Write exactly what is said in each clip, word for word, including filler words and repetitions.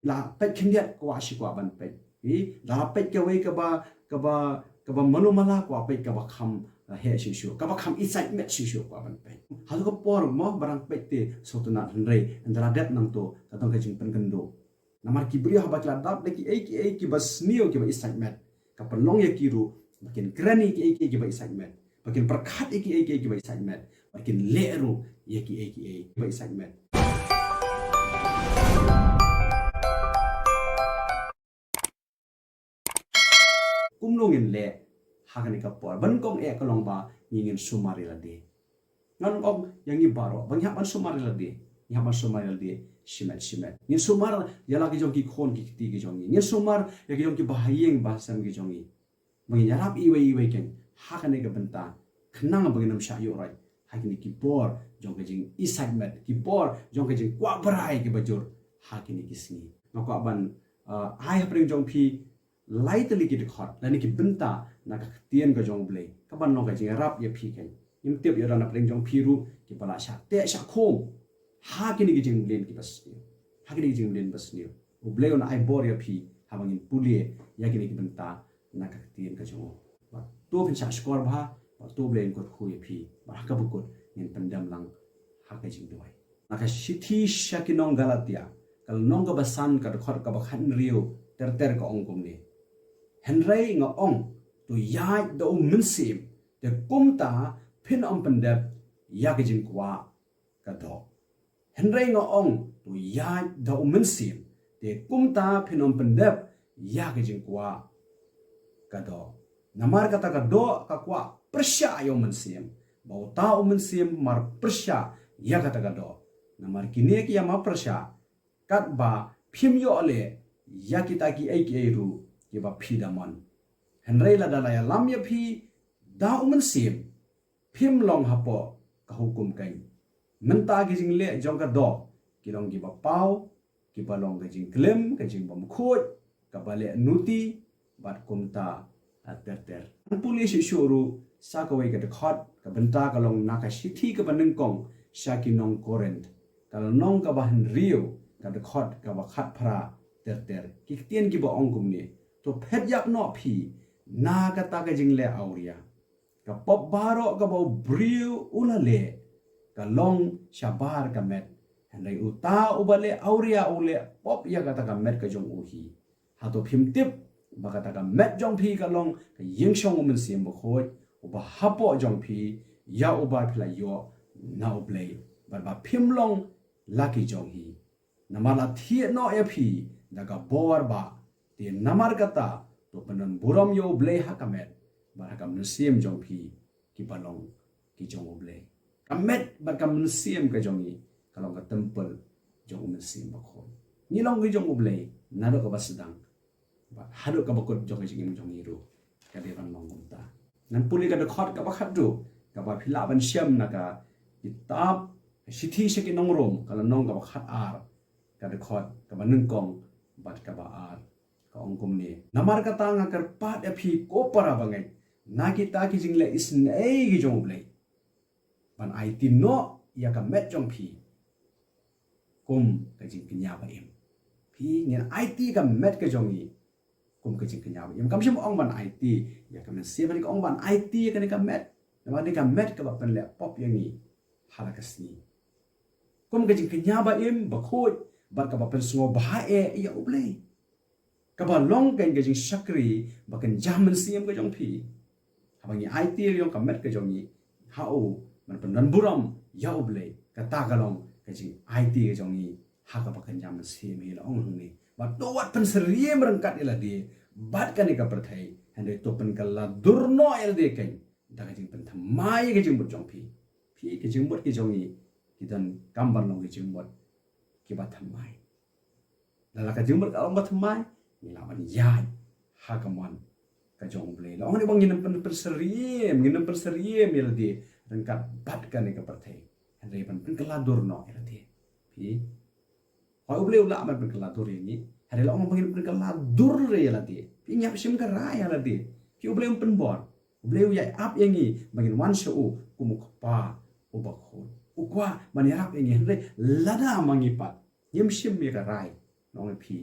La peit khyndiat kwah shi kwah ban peit. Ï, la peit kawei kaba, kaba, kaba malu mala kwah peit kaba kham, eh, heh shisha. Kaba kham isaitmet shisha kwah ban peit. Hato ka por mo ba dang peit te sngewtynnat hynrei. Ynda la dep nangto ka dang ka jingpynkynduh. Namar ki briew haba ki la dap da kiei kiei kiba sniew kiba isaitmet. Ka pynlong ïa ki ruh ba kin kren ïa kiei kiei kiba isaitmet. Ba kin pyrkhat ïa kiei kiei kiba isaitmet. Ba kin leh ruh ïa kiei kiei kiba isaitmet. Kumno ngin leh ha kane ka por? Ban kong eh ka long ba ngi ngin sumar ïa lade. Ngan ong ïa ngi baroh ba ngi hap ban sumar ïa lade. Ngi hap ban sumar ïa lade shimet shimet. Ngin sumar ïa la ki jong ki khun ki kti ki jong ngi. Ngin sumar ïa ki jong ki bahaïing bahasem ki jong ngi. Ba ngin ïarap iwei iwei kein ha kane ka bynta khnang ba ngin ym shah ïuh roi ha kine ki por jong ka jingisaitmet, ki por jong ka jingkwah brai kiba jur ha kine ki sngi. Nga kwah ban, uh, ai hapdeng jong phi lai tylli ki dkhot lane ki bynta na ka ktien ka jong U Blei ka ban long ka jingïarap ïa phi kein. Ngim tip ïa na pdeng jong phi ruh kiba la shah teh shah khum ha kine ki jingmlien kiba sniew, ha kine ki jingmlien ba sniew. U Blei un ai bor ïa phi haba ngin pule ïa kine ki bynta na ka ktien ka jong u. Bad to phin shah shkor bha, bad to U Blei un kyrkhu ïa phi. Bad ha kaba kut ngin pyndem lang ha ka jingduwai. Na ka shithi sha ki nong Galatia, ka lynnong kaba san, ka dkhot kaba khathynriew ter ter, ka ong kumne: Hynrei nga ong, to ïaid da U Mynsiem, te kumta phin ym pyndep ïa ka jingkwah ka doh. Hynrei nga ong, to ïaid da U Mynsiem, te kumta phin ym pyndep ïa ka jingkwah ka doh. Namar kata ka doh ka kwah pyrshah ïa U Mynsiem, bad uta U Mynsiem mar pyrshah ïa kata ka doh. Namar kine ki ïa mar pyrshah, katba phim ïoh leh ïa kita kiei kiei ruh kiba phi da mon. Hynrei lada la ïalam ïa phi da U Mynsiem, phim long hapoh ka hukum kein. Mynta ki jingleh jong ka doh ki long kiba paw, kiba long ka jingklim, ka jingbymkhuid, kaba leh nuti, bad kumta, ah, ter ter. Ngan pule shuh shuh ruh sa kawei ka dkhot, ka bynta ka long na ka shithi kaba nyngkong sha ki nong Korinth, ka lynnong kaba hynriew, ka dkhot kaba khatphra ter ter. Ki ktien kiba ong kumne: To phet ïap noh phi na kata ka jingleh awria. Ka pop baroh kaba u briew u la leh ka long shabar ka met. Hynrei uta uba leh awria u leh pop ïa kata ka met ka jong u hi. Hato phim tip ba kata ka met jong phi ka long ka ïingshong U Mynsiem Bakhuid, uba hapoh jong phi, ïa uba phi la ïoh na U Blei, bad ba phim long la ki jong hi. Namar la thied noh ïa phi da ka bor ba, te namar kata to pyndon burom ïa U Blei ha ka met bad ha ka mynsiem jong phi, kiba long ki jong U Blei. Ka met bad ka mynsiem ka jong ngi ka long ka templ jong U Mynsiem Bakhuid. Ngi long ki jong U Blei naduh kaba sdang bad haduh kaba kut jong ka jingim jong ngi ruh ka dei ban long kumta. Ngan pule ka dkhot kaba khatduh kaba phi lah ban shem na ka kitab Shithi sha ki nong Rom, ka lynnong kaba khatar, ka dkhot kaba nyngkong bad kaba ar. Ka ong kumne: Namar kata nga kyrpad ïa phi ko para bangeit na kita ki jingleh isynei ki jong U Blei, ban aiti noh ïa ka met jong phi kum ka jingkñia ba im. Phi, ngin aiti ka met ka jong ngi kum ka jingkñia ba im. Kam shym ong ban aiti ïa ka mynsiem, ka ong ban aiti ïa kane ka met. Namar kane ka met kaba pynleh pop ïa ngi ha la ka sngi. Kum ka jingkñia ba im, bakhuid, bad kaba pynsngewbha eh ïa U Blei. Kaba long kein ka jingshakri ba kynja mynsiem ka jong phi. Haba ngi aiti ïa ka met ka jong ngi ha u, ban pyndon burom ïa U Blei, kata ka long ka jingaiti ka jong ngi ha kaba kynja mynsiem, hi la ong hangne. Bad to wat pynsyriem ryngkat ïa lade bad kane ka pyrthei, hynrei to pynkylla dur noh ïa lade kein da ka jingpynthymmai ïa ka jingmut jong phi. Phi, ka jingmut ka jong ngi ki donkam ban long ka jingmut kiba thymmai. Lada ka jingmut ka long ba thymmai, ngi lah ban ïaid ha ka mon ka jong U Blei. La ong hangne ba ngin ym pyn-, pynsyriem, ngin ym pynsyriem ïa lade ryngkat bad kane ka pyrthei, hynrei ban pynkylla dur noh ïa lade. Phi, hooid, U Blei u lah ban pynkylla dur ïa ngi, hynrei la ong ba ngin pynkylla dur ïa lade. Phi, ngi hap shim ka rai ïa lade. Phi, U Blei um pynbor. U Blei u ïai ap ïa ngi ba ngin wan sha u kum u Kpa uba khuid. U kwah ban ïarap ïa ngi, hynrei lada ma ngi pat ngim shim ïa ka rai, Ngan ong ïa phi,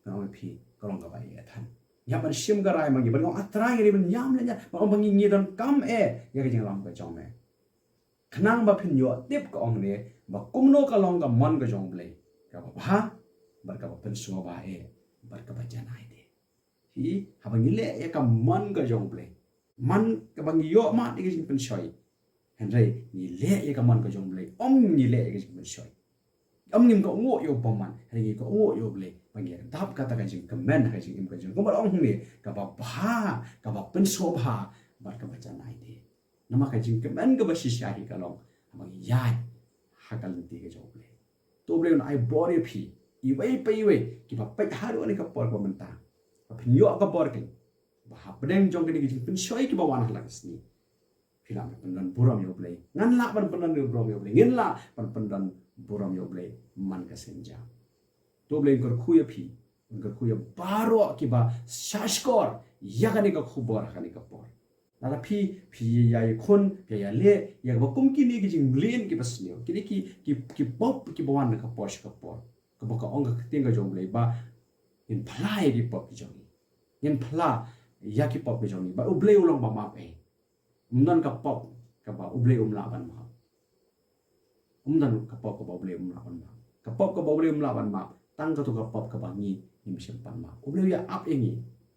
ngan ong ïa phi, ka long kaba ïathan. Ïa ban shim ka rai ma ngi, ban ong A Trai, ngi dei ban ïam leh ïa, ban ong ba ngi, ngi donkam eh ïa ka jinglam ka jong me. Khnang ba phin ïoh tip, ka ong ne, ba kumno ka long ka mon ka jong U Blei, kaba bha, bad kaba pynsngewbha eh, bad kaba janai de. Hi, haba ngi leh ïa ka mon ka jong U Blei, man kaba ngi ïoh mad ïa ka jingpynshoi. Hynrei ngi leh ïa ka mon ka jong U Blei, ym ngi leh ïa ka jingpynshoi. Ym ngim kohnguh ïa u bymman, hynrei ngi kohnguh ïa U Blei ba ngi ïa dap kata ka jingkmen ha ka jingim ka jong, kumba la ong hangne, kaba bha, kaba pynsngewbha, bad kaba janai de. Namar ka jingkmen kaba shisha hi ka long haba ngi ïaid ha ka lynti ka jong U Blei. To U Blei un ai bor ïa phi, iwei pa iwei, kiba peit haduh kane ka por kaba mynta, ba phin ïoh ka bor kane, ba hapdeng jong kane ka jingpynshoi kaba wan ha la ka sngi, phi lah ban pyndon burom ïa U Blei. Ngan lah ban pyndon burom ïa U Blei. Ngin lah ban pyndon burom ïa U Blei man ka sien ja. To U Blei un kyrkhu ïa phi, un kyrkhu ïa baroh kiba shahshkor ïa kane ka khubor ha kane ka por. Lada phi, phi ïa ïakhun, phi ïa leh ïa kaba kum kine ki jingmlien kiba sniew, kine ki, ki, ki pop kiba wan na ka por sha ka por, kaba ka ong ka ktien ka jong U Blei ba ngin phla ïa ki pop ki jong ngi. Ngin phla ïa ki pop ki jong ngi, ba U Blei u long ba map eh. Ym don ka pop kaba U Blei um lah ban map. Ym don ka pop kaba U Blei um lah ban map. Ka pop kaba U Blei um lah ban map, tang katto ka pop kaba ngi, ngim shym pan map. U Blei u ïa ap ïa ngi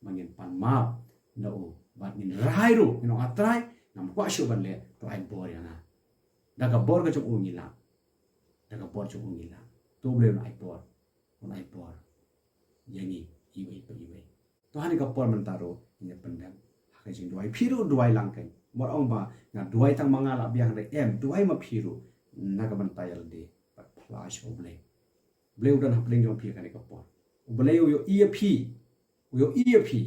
ba ngin pan map na u, bad ngin rai ruh, ngin ong, A Trai, ngam kwah shuh ban leh, to ai bor ïa nga. Da ka bor ka jong u ngi lah. Da ka bor jong u ngi lah. To U Blei un ai bor, un ai bor ïa ngi iwei pa iwei. To ha kane ka por mynta ruh ngin ïa pyndem ha ka jingduwai. Phi ruh duwai lang keiñ. Ym ong ba nga duwai tang ma nga lah biang, hynrei em, duwai ma phi ruh na ka bynta ïa lade, bad phla sha U Blei. U Blei u don hapdeng jong phi ha kane ka por. U Blei u ïohi ïa phi. U ïohi ïa phi,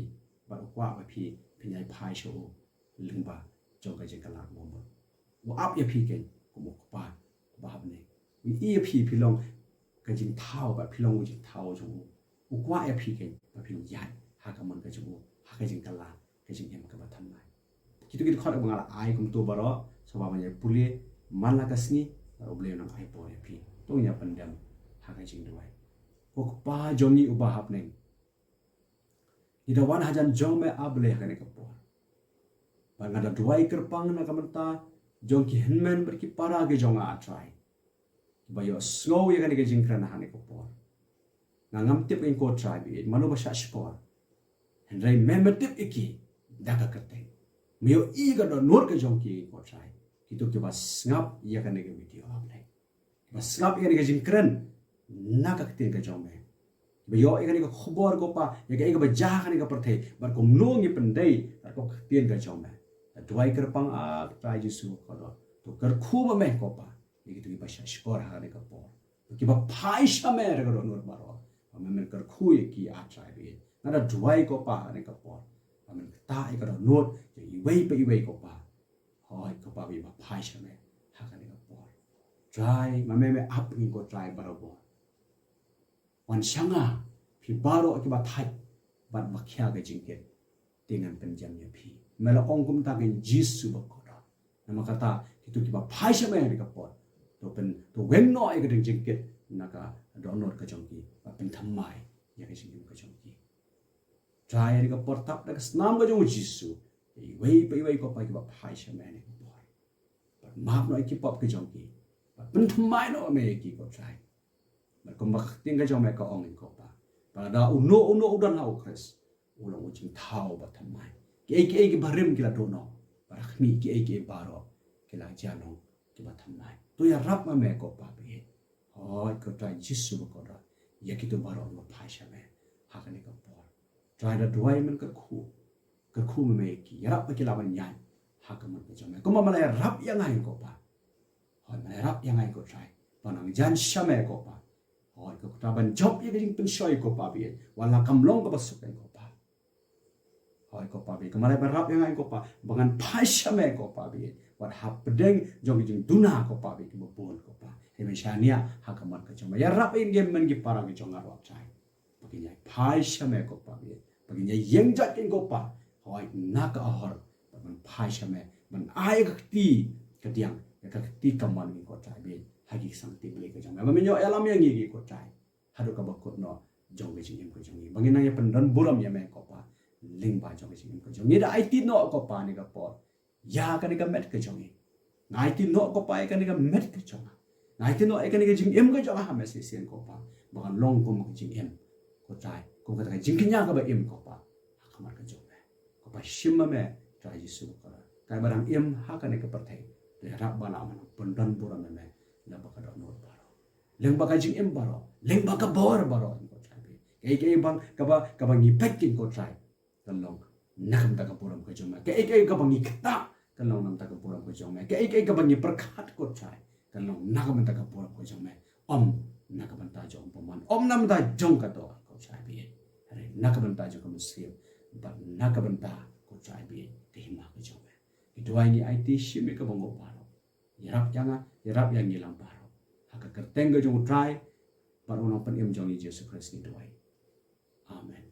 bad u kwah ba phi, phin ïai phai sha u lyngba jong ka jingkylla kaba mut. U ap ïa phi keiñ kum u Kpa uba ha bneng. U ïohi ïa phi, phi long ka jingthaw, bad phi long u jingthaw jong u. U kwah ïa phi keiñ ba phin ïaid ha ka mon ka jong u, ha ka jingkylla, ka jingim kaba thymmai. Kito ki dkhot ba nga la ai kumto baroh, sngewbha ban ïa pule man la ka sngi, bad U Blei un nang ai bor ïa phi. To ngin ïa pyndem ha ka jingduwai. Ko Kpa jong ngi uba ha bneng, ngi da wan hajan jong me, A Blei, ha kane ka por. Bad nga da duwai kyrpang na ka bynta jong ki hynmen bad ki para ki jong nga, A Trai, kiba ïohsngew ïa kane ka jingkren ha kane ka por. Nga ngam tip ïa ki, ko Trai, ba ïeit mano ba shahshkor. Hynrei me, me tip ïa ki da ka kyrteng. Me ïohi ïa ka dohnud ka jong ki, ko Trai, kito kiba sngap ïa kane ka video, A Blei. Ba sngap ïa kane ka jingkren na ka ktien ka jong me. Ba ïoh ïa kane ka khubor, ko Pa, ïa kaei kaba jia ha kane ka pyrthei, bad kumno ngi pyndei bad ka ktien ka jong me. Nga duwai kyrpang, A Trai Jisu bakordor, to kyrkhu ma me, ko Pa, ïa kito kiba shahshkor ha kane ka por, kiba phai sha me da ka dohnud baroh. Ba men, men kyrkhu ïa ki, A Trai, ba ïeit. Nga da duwai, ko Pa, ha kane ka por ba men ktah ïa ka dohnud jong iwei pa iwei, ko Pa. Hooid, ko Pa, ba phai sha me ha kane ka por. Trai, ma me, me ap ïa ngi, ko Trai, barabor. Wan sha nga, phi baroh kiba thait bad ba khia ka jingkit, te ngan pynjem ïa phi. Me la ong kumta, ko Jisu bakordor. Namar kata, kito kiba phai sha me ha kane ka por, to pyn, to weng noh ïa ka jingkit na ka dohnud ka jong ki, bad pynthymmai ïa ka jingim ka jong ki. Trai, ha kane ka por, tap da ka snam ka jong u Jisu, iwei pa iwei, ko Pa, kiba phai sha me ha kane ka por, bad map noh ïa ki pop ki jong ki, bad pynthymmai noh me ïa ki, ko Trai. Bad kumba ka ktien ka jong me ka ong, ko Pa, ba lada uno uno u don ha u Khrist, u long u jingthaw ba thymmai. Kiei kiei kiba rim ki la duh noh, bad ha khmih, kiei kiei baroh ki la jia long kiba thymmai. To ïarap ma me, ko Pa, ba ïeit. Hooid, ko Trai Jisu bakordor, ïa kito baroh kiba phai sha me ha kane ka por. Trai, da duwai, men kyrkhu, kyrkhu ma me ïa ki, ïarap ba ki lah ban ïaid ha ka mon ka jong me, kumba me la ïarap ïa nga, ko Pa. Hooid, me la ïarap ïa nga, ko Trai, ban nang jan sha me, ko Pa. Hooid, ko Trai, ban jop ïa ka jingpynshoi, ko Pa, ba ïeit, wat la kam long kaba suk, ko Pa. Hooid, ko Pa, ba ïeit, kumba me la ïarap ïa nga, ko Pa, ba ngan phai sha me, ko Pa, ba ïeit, wat hapdeng jong ka jingduna, ko Pa, ba ïeit, kaba bun, ko Pa, hynmen shaniah ha ka mon ka jong me. Ïarap ïa ngi, men ki para ki jong nga ruh, Trai, ba kin ïai phai sha me, ko Pa, ba ïeit, ba kin ïai ïeng jot keiñ, ko Pa. Hooid, na ka ahor, bad ban phai sha me, ban ai ka kti kadiang, ïa ka kti kamon, ko Trai, ba ïeit, ha ki ksangti Blei ka jong me, ba men ïoh ïalam ïa ngi, ko Trai. haduh kaba kut noh jong ka jingim ka jong ngi. Ba ngin nang ïa pyndon burom ïa me ko Pa lyngba jong ka jingim ka jong ngi. Da aiti noh ko Pa ïa kane ka por ïa kane ka met ka jong ngi. Nga aiti noh ko Pa ïa kane ka met ka jong nga. Nga aiti noh ïa kane ka jingim ka jong nga ha me shisien ko Pa, ba kan long kum ka jingim ko Trai, kum kata ka jingkñia kaba im ko Pa ha khmat ka jong me. Ko Pa, shim ma me Trai Jisu ko Pa. Kaei ba dang im ha kane ka pyrthei, to ïarap ba lah ban pyndon burom ïa me lyngba ka dohnud baroh, lyngba ka jingim baroh, lyngba ka bor baroh ko Trai. Kaei kaei ba kaba kaba ngi peit ko Trai, kan long na ka bynta ka burom ka jong me. Kaei kaei kaba ngi ktah, kan long na ka bynta ka burom ka jong me. Kaei kaei kaba ngi pyrkhat ko Trai, kan long na ka bynta ka burom ka jong me. Ym na ka bynta jong u bymman, ym na ka bynta jong ka doh ko Trai Blei. Hynrei na ka bynta jong ka mynsiem bad na ka bynta ko Trai Blei ka hima ka jong me. Ngi duwai, ngi aiti, shim ïa ka bynta baroh. Ïarap ïa nga, ïarap ïa ngi lang baroh ha ka kyrteng ka jong u Trai bad u Nongpynim jong ngi Jisu Khrist ngi duwai. Amen.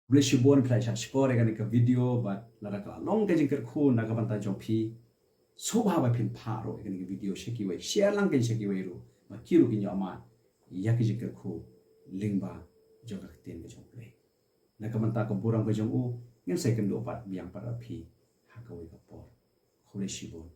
Khublei shibun phi la ïa shah shkor ïa kane ka video, bad lada ka la long ka jingkyrkhu na ka bynta jong phi, sngewbha ba phin phah ruh ïa kane ka video sha kiwei, share lang kan sha kiwei ruh, ba ki ruh kin ïoh mad ïa ka jingkyrkhu lyngba jong ka ktien ka jong U Blei. Na ka bynta ka burom ka jong u, ngin sa ïakynduh pat biang pat bad phi ha kawei ka por. Khublei shibun.